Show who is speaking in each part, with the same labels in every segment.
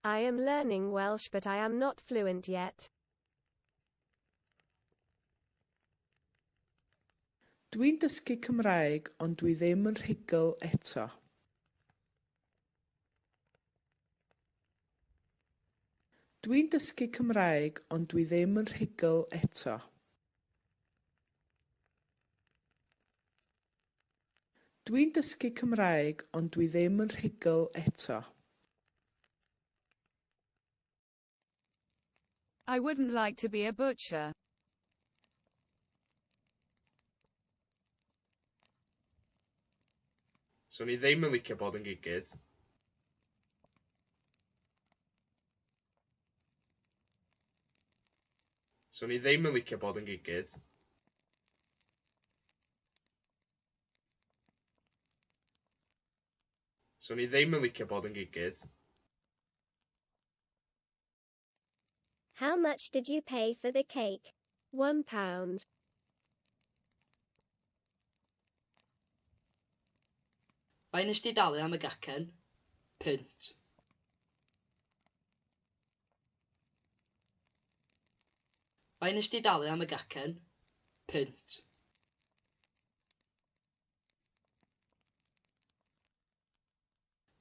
Speaker 1: I am learning Welsh but I am not fluent yet.
Speaker 2: Dwi'n dysgu Cymraeg ond dwi ddim yn rhugl eto. Dwi'n dysgu Cymraeg ond dwi ddim yn rhugl eto. Dwi'n dysgu Cymraeg ond dwi ddim yn rhugl eto.
Speaker 3: I wouldn't like to be a butcher.
Speaker 4: Swn i ddim yn licio bod yn gigydd. Swn i ddim yn licio bod yn gigydd. Swn i ddim yn licio bod yn gigydd.
Speaker 5: How much did you pay for the cake?
Speaker 1: £1.
Speaker 6: Faint nes di dalu am y gacen? Punt. Faint nes di dalu am y gacen? Punt.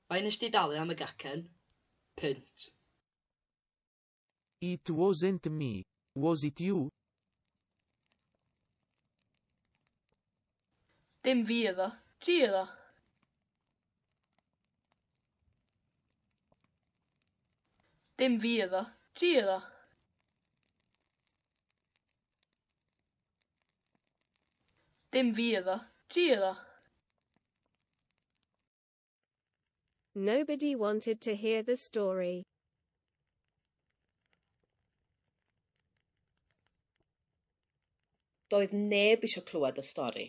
Speaker 6: Faint nes di dalu am y gacen? Punt.
Speaker 7: It wasn't me, was it you?
Speaker 8: Dim fi oedd o. Ti oedd o. Dim fi oedd o. Ti oedd o. Dim fi oedd o. Ti oedd o.
Speaker 1: Nobody wanted to hear the story.
Speaker 9: Doedd neb eisiau clywed y stori.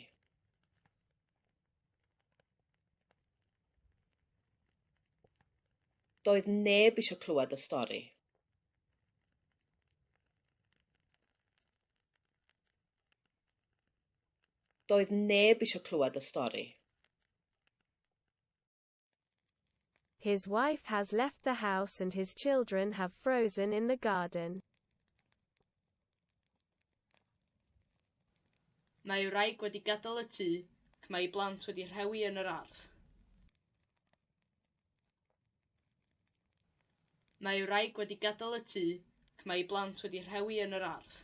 Speaker 9: Doedd neb eisiau clywed y stori. Doedd neb eisiau clywed y stori.
Speaker 1: His wife has left the house and his children have frozen in the garden.
Speaker 6: Mae ei wraig wedi gadael y tŷ ac mae ei blant wedi rhewi yn yr ardd. Mae ei wraig wedi gadael y tŷ ac mae ei blant wedi rhewi yn yr ardd.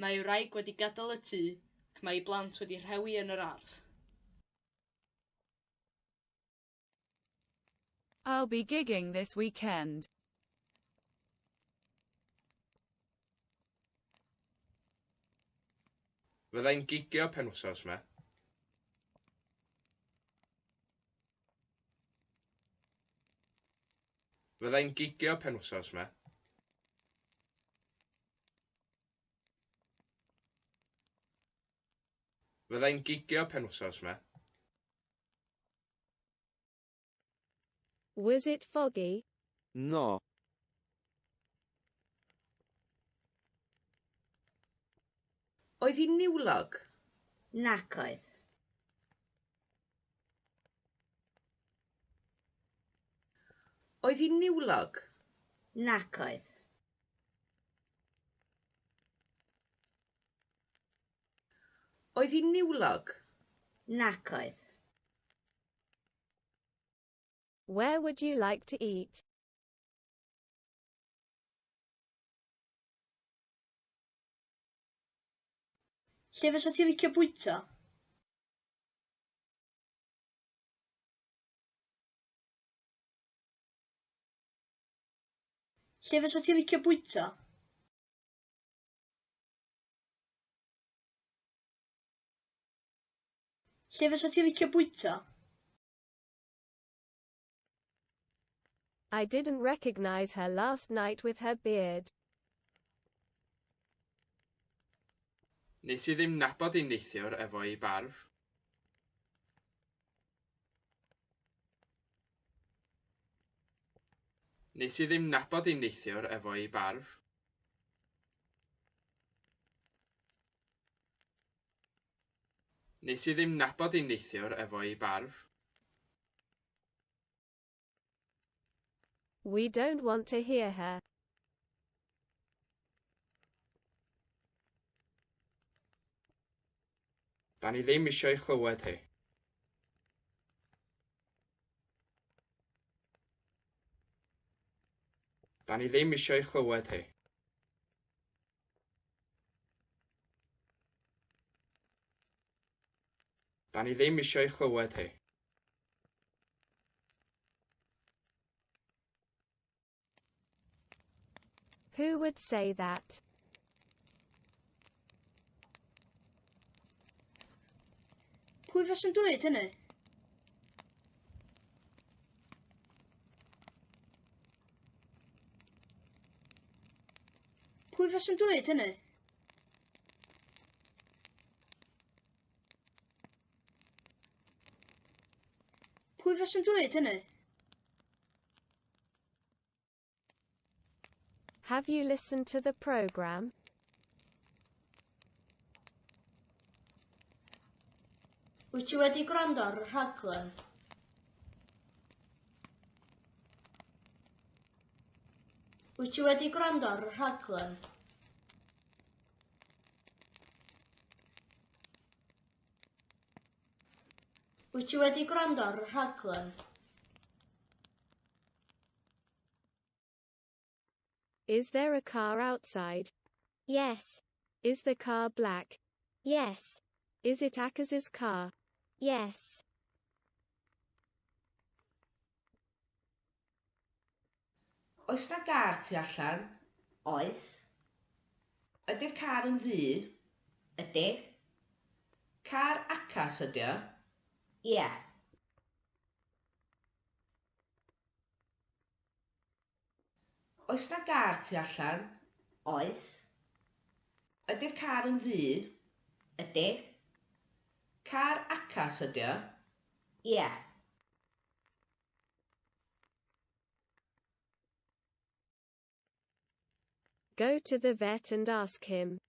Speaker 6: Mae ei wraig wedi gadael y tŷ ac mae ei blant wedi rhewi yn yr ardd.
Speaker 3: I'll be gigging this weekend.
Speaker 4: Fydda i'n gigio penwythnos 'ma. Fydda i'n gigio penwythnos 'ma. Fydda i'n gigio penwythnos 'ma.
Speaker 1: Was it foggy?
Speaker 7: No.
Speaker 9: Oedd hi'n niwlog?
Speaker 10: Nac oedd.
Speaker 9: Oedd hi'n niwlog?
Speaker 10: Nac oedd.
Speaker 9: Oedd hi'n niwlog?
Speaker 10: Nac oedd.
Speaker 1: Where would you like to eat?
Speaker 8: Lle fysa ti'n licio bwyta? Lle fysa ti'n licio bwyta? Lle fysa ti'n licio bwyta?
Speaker 1: I didn't recognize her last night with her beard.
Speaker 4: Nes i ddim nabod hi neithiwr efo ei barf. Nes i ddim nabod hi neithiwr efo ei barf. Nes i ddim nabod hi neithiwr efo ei barf.
Speaker 1: We don't want to hear her.
Speaker 4: Da ni ddim eisiau ei chlywed hi. Da ni ddim eisiau ei chlywed hi. Da ni ddim eisiau ei chlywed hi.
Speaker 1: Who would say that?
Speaker 8: Pwy faswn dweud hynny? Pwy faswn dweud hynny? Pwy faswn dweud hynny?
Speaker 1: Have you listened to the program?
Speaker 8: Wyt ti wedi gwrando ar y rhaglen? Wyt ti wedi gwrando ar y rhaglen? Wyt ti wedi gwrando ar y rhaglen?
Speaker 1: Is there a car outside?
Speaker 5: Yes.
Speaker 1: Is the car black?
Speaker 5: Yes.
Speaker 1: Is it Akaz's car?
Speaker 5: Yes.
Speaker 9: Oes na gar tu allan?
Speaker 10: Oes.
Speaker 9: Ydy'r car yn ddu?
Speaker 10: Ydy.
Speaker 9: Car Acas ydy o?
Speaker 10: Ia.
Speaker 9: Oes na gar tu allan?
Speaker 10: Oes.
Speaker 9: Ydy'r car yn ddu?
Speaker 10: Ydy.
Speaker 9: Car Acas ydy o?
Speaker 10: Ia.
Speaker 1: Go to the vet and ask him.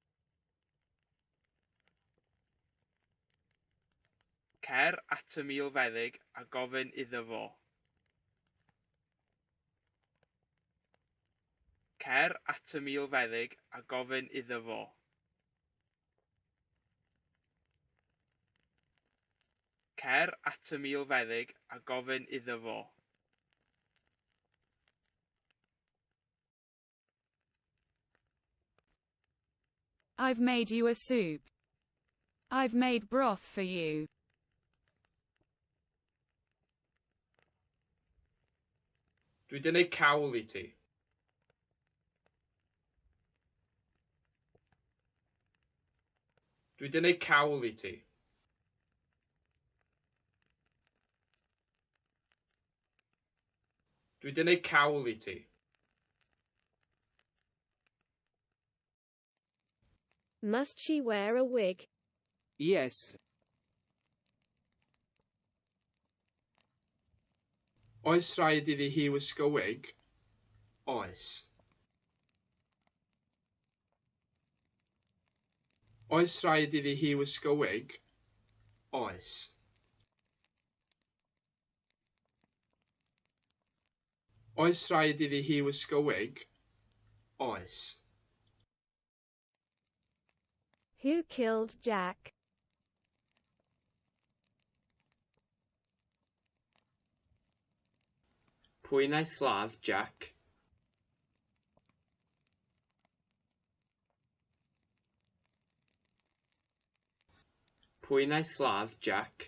Speaker 4: Cer at y milfeddyg a gofyn iddo fo. Cer at y milfeddyg a gofyn iddo fo. Cer at y milfeddyg a gofyn iddo fo.
Speaker 3: I've made you a soup. I've made broth for you.
Speaker 4: Dwi 'di neud cawl i ti. Dwi 'di neud cawl i ti. Dwi 'di neud cawl i ti.
Speaker 1: Must she wear a wig?
Speaker 7: Yes.
Speaker 4: Oes rhaid iddi hi wisgo wig? Oes. Oes rhaid iddi hi wisgo wig? Oes. Oes rhaid iddi hi wisgo wig? Oes.
Speaker 1: Who killed Jack?
Speaker 4: Pwy wnaeth ladd Jack? Pwy wnaeth ladd Jack?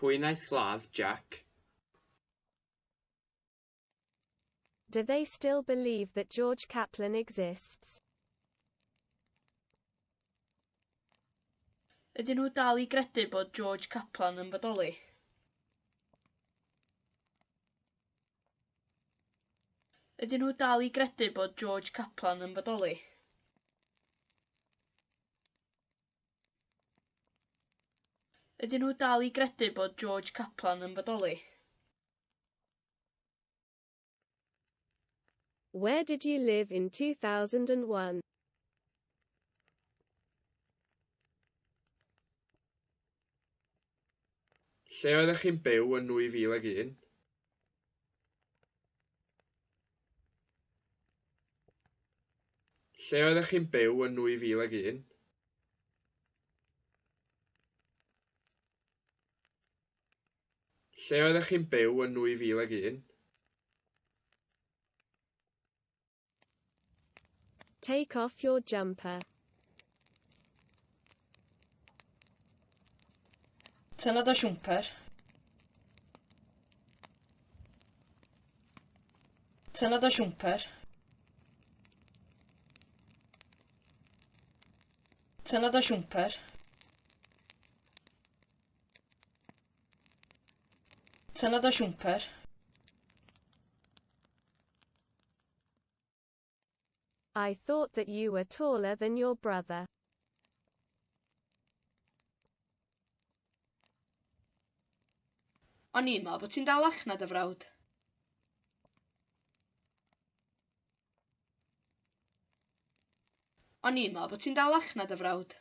Speaker 4: Pwy wnaeth ladd Jack?
Speaker 1: Do they still believe that George Kaplan exists?
Speaker 8: Ydyn nhw dal i gredu bod George Kaplan yn bodoli? Ydyn nhw dal i gredu bod George Kaplan yn bodoli? Ydyn nhw dal i gredu bod George Kaplan yn bodoli?
Speaker 1: Where did you live in 2001?
Speaker 4: Lle oeddech chi'n byw yn 2001? Lle oeddech chi'n byw yn 2001? Lle oeddech chi'n byw yn 2001?
Speaker 1: Take off your jumper.
Speaker 8: Tynna dy siwmper. Tynna dy siwmper. Tynna dy siwmper. Tynna dy siwmper.
Speaker 1: I thought that you were taller than your brother.
Speaker 8: O'n i'n meddwl bod ti'n dalach na dy frawd. O'n i'n meddwl bod ti'n dalach na dy frawd.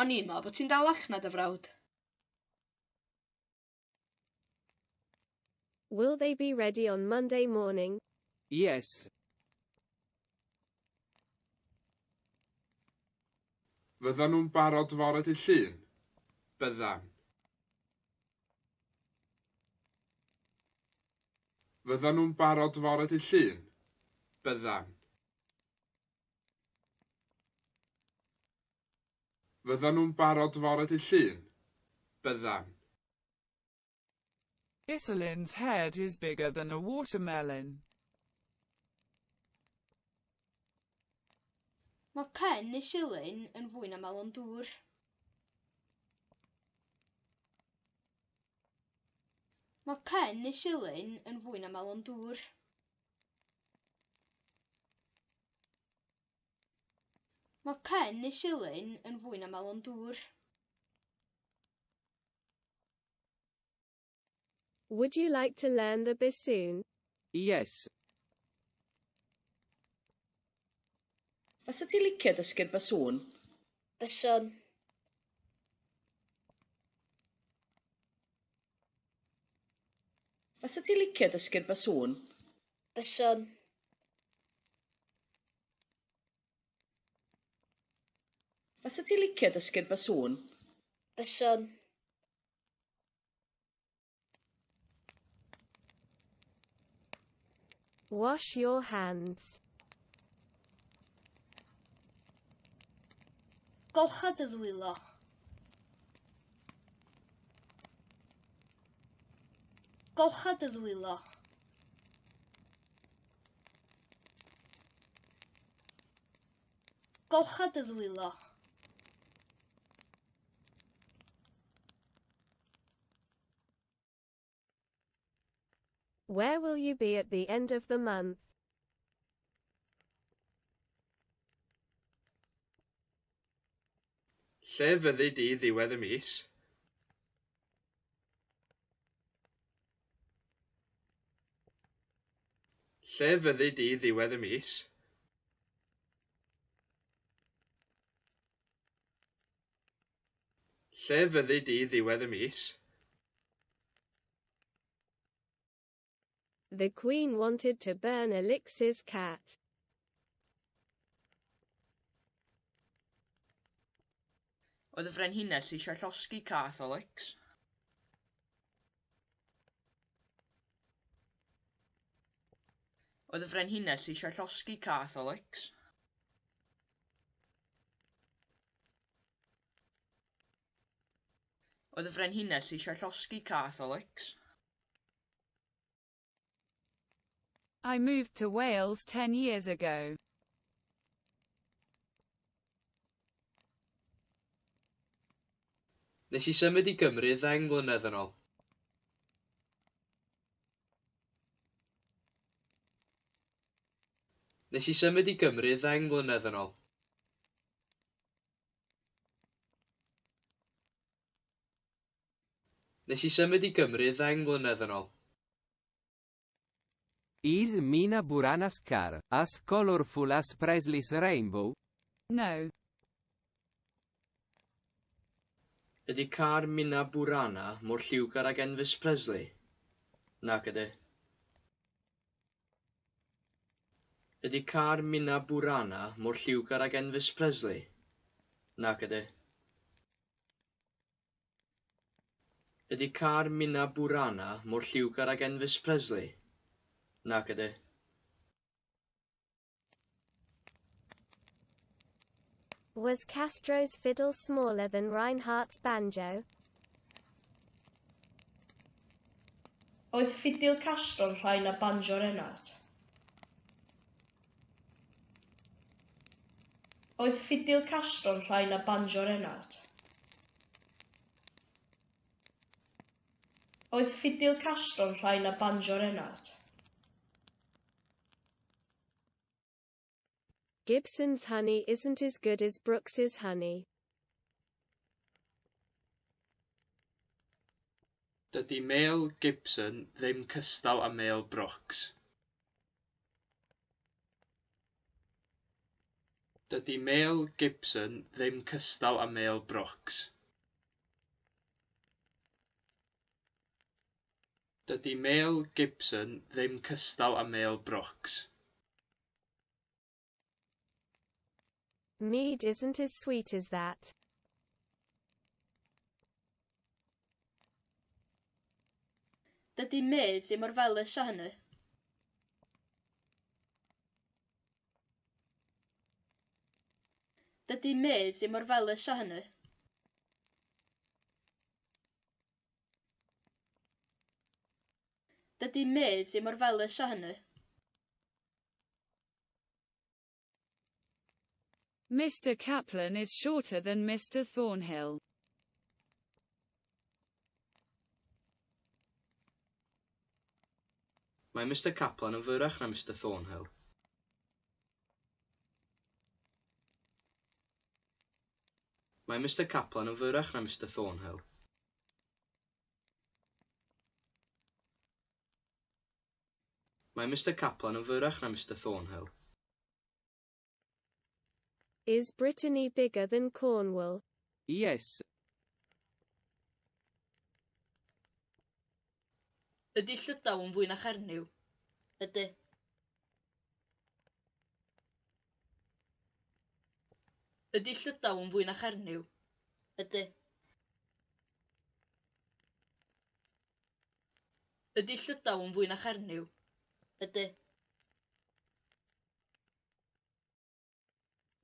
Speaker 8: O'n i'n meddwl bod ti'n dalach na dy frawd.
Speaker 1: Will they be ready on Monday morning?
Speaker 11: Yes.
Speaker 4: Fyddan nhw'n barod fore dydd Llun? Byddan. Fyddan nhw'n barod fore dydd Llun? Byddan. Fyddan nhw'n barod fore dydd Llun? Byddan.
Speaker 12: Iselin's head is bigger than a watermelon.
Speaker 8: Mae pen Iselin yn fwy na melon dŵr. Mae pen Iselin yn fwy na melon dŵr. Mae pen Iselin yn fwy na melon dŵr.
Speaker 1: Would you like to learn the bassoon?
Speaker 11: Yes.
Speaker 9: Fysa ti'n licio dysgu'r basŵn?
Speaker 5: Byswn.
Speaker 9: Fysa ti'n licio dysgu'r basŵn?
Speaker 5: Byswn.
Speaker 9: Fysa ti'n licio dysgu'r basŵn?
Speaker 5: Byswn.
Speaker 1: Wash your hands.
Speaker 8: Golcha dy ddwylo. Golcha dy ddwylo. Golcha dy ddwylo.
Speaker 1: Where will you be at the end of the month?
Speaker 4: Lle fyddi di ddiwedd y mis? Lle fyddi di ddiwedd y mis? Lle fyddi di ddiwedd y mis?
Speaker 1: The Queen wanted to burn Alix's cat.
Speaker 6: Oedd y frenhines eisiau llosgi cath Alex. Oedd y frenhines eisiau llosgi cath Alex. Oedd y frenhines eisiau llosgi cath Alex.
Speaker 3: I moved to Wales 10 years ago.
Speaker 4: Nes i symud i Gymru 10 mlynedd yn ôl. Nes i symud i Gymru 10 mlynedd yn ôl. Nes i symud i Gymru 10 mlynedd yn ôl.
Speaker 11: Is Mina Burana's car as colorful as Presley's rainbow?
Speaker 3: No.
Speaker 4: Ydy car Mina Burana mor lliwgar ag Enfys Presley? Nac ydy. Ydy car Mina Burana mor lliwgar ag Enfys Presley? Nac ydy. Ydy car Mina Burana mor lliwgar ag Enfys Presley? Nac ydy.
Speaker 1: Was Castro's fiddle smaller than Reinhardt's banjo?
Speaker 8: Oedd ffidil Castro'n llai na banjo Reinhardt? Oedd ffidil Castro'n llai na banjo Reinhardt? Oedd ffidil Castro'n llai na banjo Reinhardt?
Speaker 1: Gibson's honey isn't as good as Brooks's honey.
Speaker 4: Dydy mêl Gibson ddim cystal â mêl Brooks. Dydy mêl Gibson ddim cystal â mêl Brooks. Dydy mêl Gibson ddim cystal â mêl Brooks.
Speaker 1: Mead isn't as sweet as that.
Speaker 8: Dydy medd ddim mor felys â hynny. Dydy medd ddim mor felys â hynny. Dydy medd ddim mor felys â hynny.
Speaker 3: Mr. Kaplan is shorter than Mr. Thornhill.
Speaker 4: Mae Mr Kaplan yn fyrrach na Mr Thornhill. Mae Mr Kaplan yn fyrrach na Mr Thornhill. Mae Mr Kaplan yn fyrrach na Mr Thornhill.
Speaker 1: Is Brittany bigger than Cornwall?
Speaker 11: Yes.
Speaker 6: Ydy Llydaw yn fwy na Chernyw? Ydy. Ydy Llydaw yn fwy na Chernyw? Ydy. Ydy Llydaw yn fwy na Chernyw? Ydy.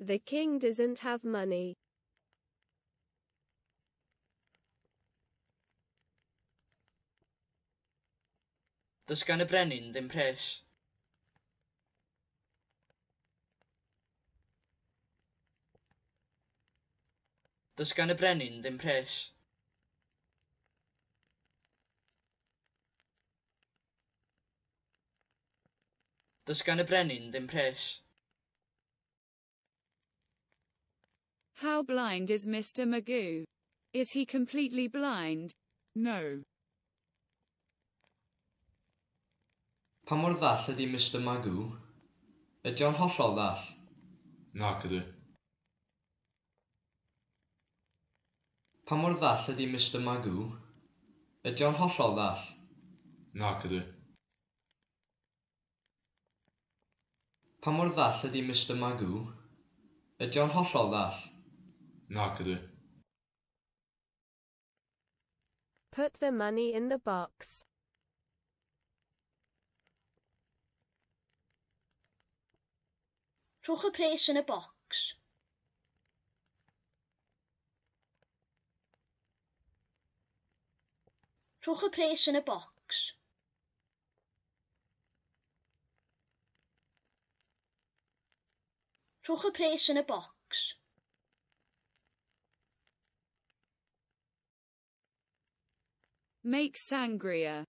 Speaker 1: The king doesn't have money.
Speaker 4: Does gan y brenin ddim pres. Does gan y brenin ddim pres. Does gan y brenin ddim pres.
Speaker 3: How blind is Mr. Magoo? Is he completely blind?
Speaker 12: No.
Speaker 4: Pa mor ddall ydy Mr Magoo? Ydy o'n hollol ddall?
Speaker 13: Nac ydy.
Speaker 4: Pa mor ddall ydy Mr Magoo? Ydy o'n hollol ddall?
Speaker 13: Nac ydy.
Speaker 4: Pa mor ddall ydy Mr Magoo? Ydy o'n hollol ddall?
Speaker 13: Nac ydy.
Speaker 1: Put the money in the box.
Speaker 8: Rhowch y pres yn y bocs. Rhowch y pres yn y bocs. Rhowch y pres yn y bocs.
Speaker 3: Make sangria.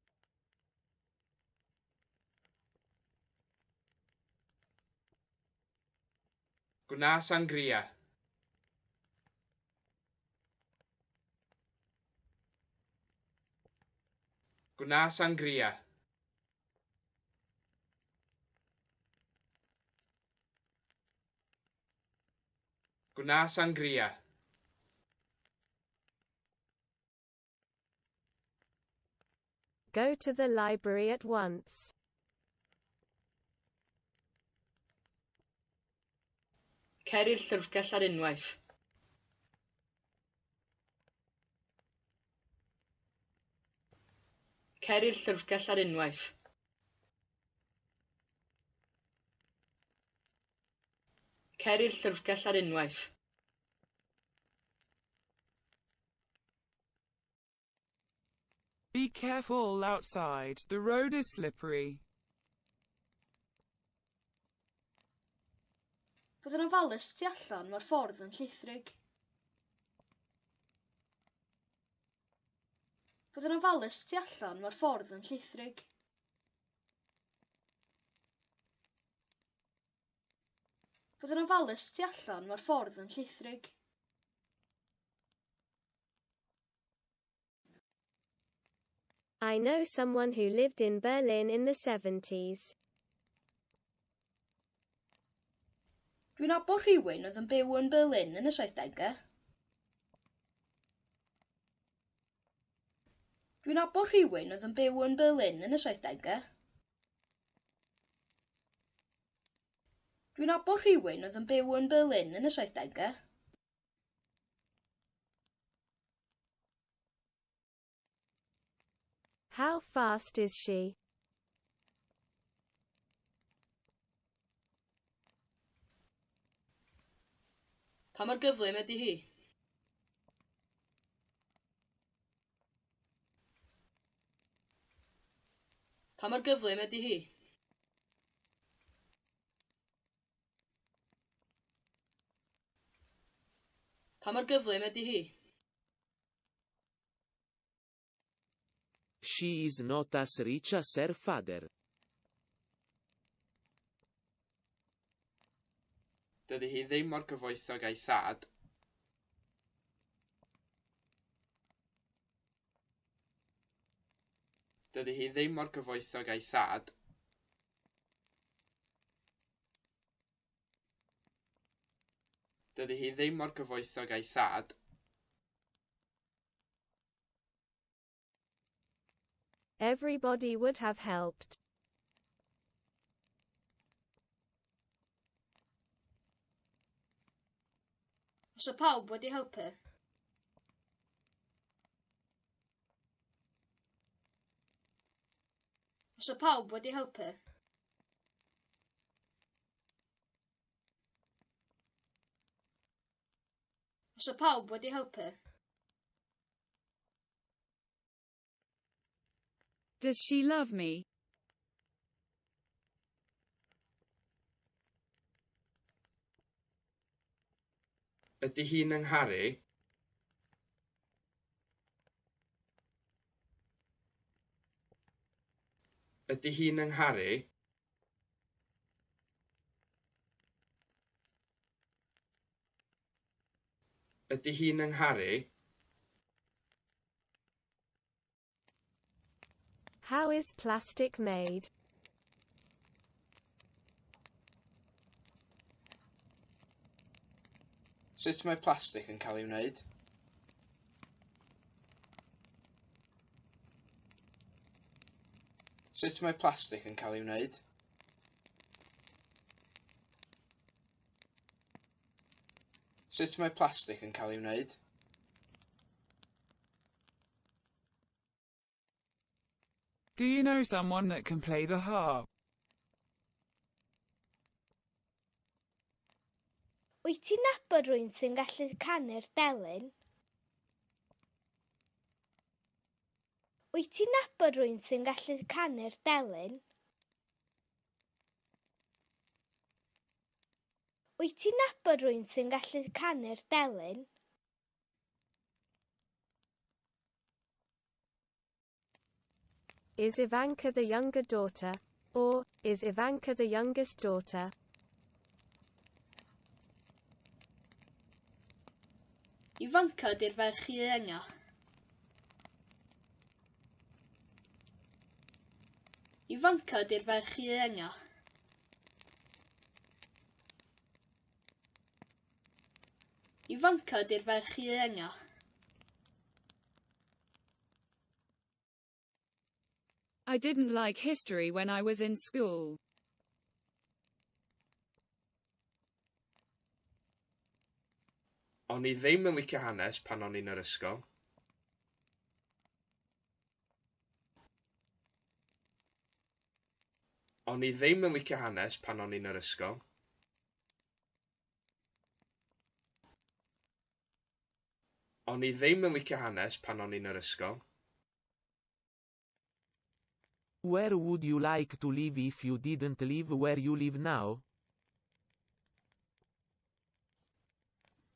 Speaker 4: Gwna sangria. Gwna sangria.
Speaker 14: Gwna sangria.
Speaker 1: Go to the library at once.
Speaker 6: Cer i'r llyfrgell ar unwaith. Cer i'r llyfrgell ar unwaith. Cer i'r llyfrgell ar unwaith.
Speaker 12: Be careful outside, the road is slippery.
Speaker 8: Bod yn ofalus tu allan, mae'r ffordd yn llithrig. Bod yn ofalus tu allan, mae'r ffordd yn llithrig. Bod yn ofalus tu allan, mae'r ffordd yn llithrig.
Speaker 1: I know someone who lived in Berlin in the 70s.
Speaker 8: Dwi'n nabod rhywun oedd yn byw yn Berlin yn y 70au. Dwi'n nabod rhywun oedd yn byw yn Berlin yn y 70au. Dwi'n nabod rhywun oedd yn byw yn Berlin yn y 70au.
Speaker 1: How fast is she?
Speaker 6: Pa mor gyflym ydy hi? Pa mor gyflym ydy hi? Pa mor gyflym ydy hi?
Speaker 7: She is not as rich as her father.
Speaker 14: Dydy hi ddim mor gyfoethog â'i thad. Dydy hi ddim mor gyfoethog â'i thad. Dydy hi ddim mor gyfoethog â'i thad.
Speaker 1: Everybody would have helped.
Speaker 8: Fysa pawb wedi helpu. Fysa pawb wedi helpu. Fysa pawb wedi helpu.
Speaker 3: Does she love me?
Speaker 14: Ydy hi'n 'y ngharu? Ydy hi'n 'y ngharu? Ydy hi'n 'y ngharu?
Speaker 1: How is plastic made?
Speaker 4: Sut mae plastig yn cael ei wneud? Sut mae plastig yn cael ei wneud? Sut mae plastig yn cael ei wneud?
Speaker 12: Do you know someone that can play the harp?
Speaker 15: Wyt ti'n nabod rhywun sy'n gallu canu'r delyn? Wyt ti'n nabod rhywun sy'n gallu canu'r delyn? Wyt ti'n nabod rhywun sy'n gallu canu'r delyn?
Speaker 1: Is Ivanka the younger daughter, or is Ivanka the youngest daughter?
Speaker 8: Ifanca ydy'r ferch ieuenga. Ifanca ydy'r ferch ieuenga. Ifanca ydy'r ferch ieuenga.
Speaker 3: I didn't like history when I was in school.
Speaker 14: O'n i ddim yn licio hanes pan o'n i'n yr ysgol. O'n i ddim yn licio hanes pan o'n i'n yr ysgol. O'n i ddim yn licio hanes pan o'n i'n yr ysgol.
Speaker 7: Where would you like to live if you didn't live where you live now?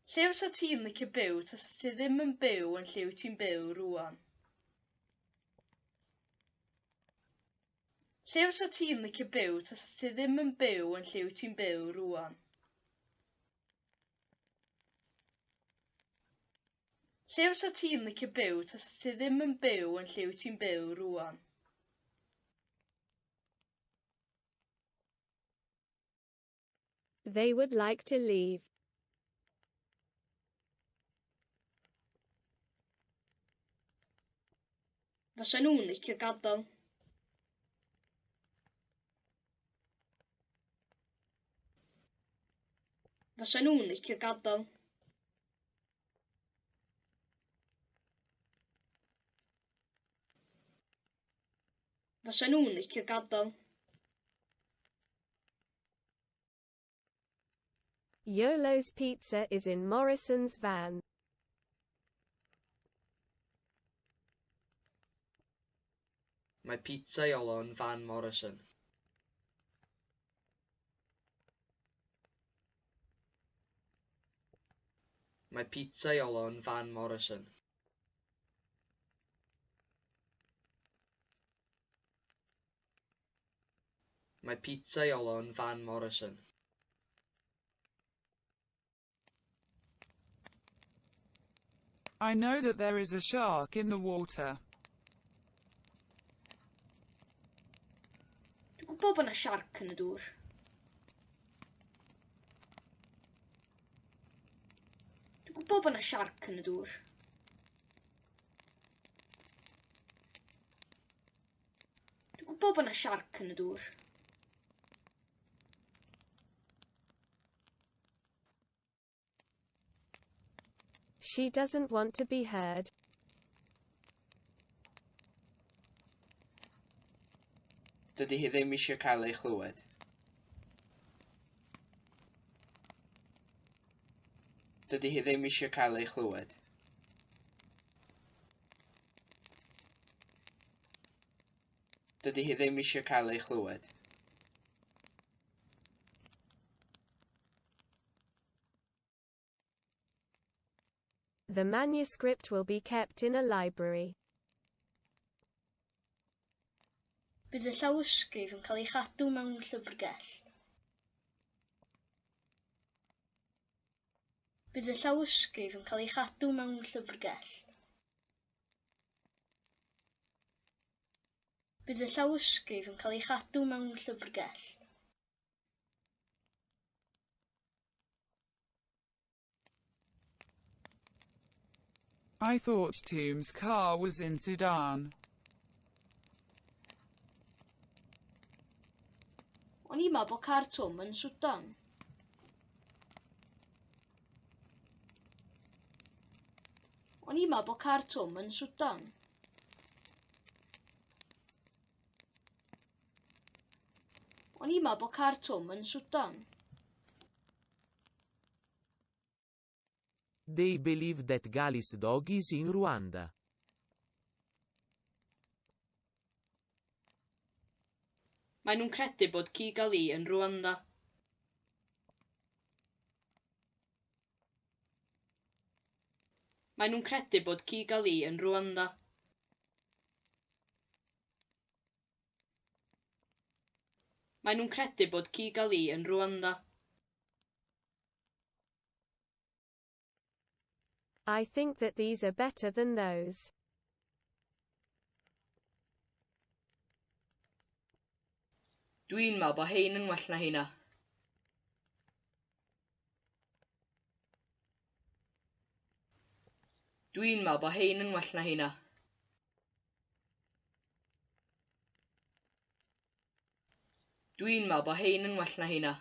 Speaker 8: Lle fysa ti'n licio byw tasa ti ddim yn byw yn lle wyt ti'n byw rŵan? Lle fysa ti'n licio byw tasa ti ddim yn byw yn lle wyt ti'n byw rŵan? Lle fysa ti'n licio byw tasa ti ddim yn byw yn lle wyt ti'n byw rŵan?
Speaker 1: They would like to leave.
Speaker 8: Fysa nhw'n licio gadael. Fysa nhw'n licio gadael. Fysa nhw'n licio gadael.
Speaker 1: Iolo's pizza is in Morrison's van.
Speaker 4: Mae pizza Iolo yn fan Morrison. Mae pizza Iolo yn fan Morrison. Mae pizza Iolo yn fan Morrison.
Speaker 12: I know that there is a shark in the water.
Speaker 8: Dwi'n gwybod bod yna siarc yn y dŵr. Dwi'n gwybod bod yna siarc yn y dŵr. Dwi'n gwybod bod yna siarc yn y dŵr.
Speaker 1: She doesn't want to be heard.
Speaker 14: Dydy hi ddim eisiau cael ei chlywed. Dydy hi ddim eisiau cael ei chlywed. Dydy hi ddim eisiau cael ei chlywed.
Speaker 1: The manuscript will be kept in a library.
Speaker 8: Bydd y llawysgrif yn cael ei chadw mewn llyfrgell. Bydd y llawysgrif yn cael ei chadw mewn llyfrgell. Bydd y llawysgrif yn cael ei chadw mewn llyfrgell.
Speaker 12: I thought Tom's car was in Sudan.
Speaker 8: O'n i'n meddwl bod car Twm yn Swdan. O'n i'n meddwl bod car Twm yn Swdan. O'n i'n meddwl bod car Twm yn Swdan.
Speaker 7: They believe that Gali's dog is in Rwanda.
Speaker 6: Maen nhw'n credu bod Kigali yn Rwanda. Maen nhw'n credu bod Kigali yn Rwanda. Maen nhw'n credu bod Kigali yn Rwanda.
Speaker 1: I think that these are better than those.
Speaker 6: Dwi'n meddwl bod hein yn well na heina. Dwi'n meddwl bod hein yn well na heina. Dwi'n meddwl bod hein yn well na heina.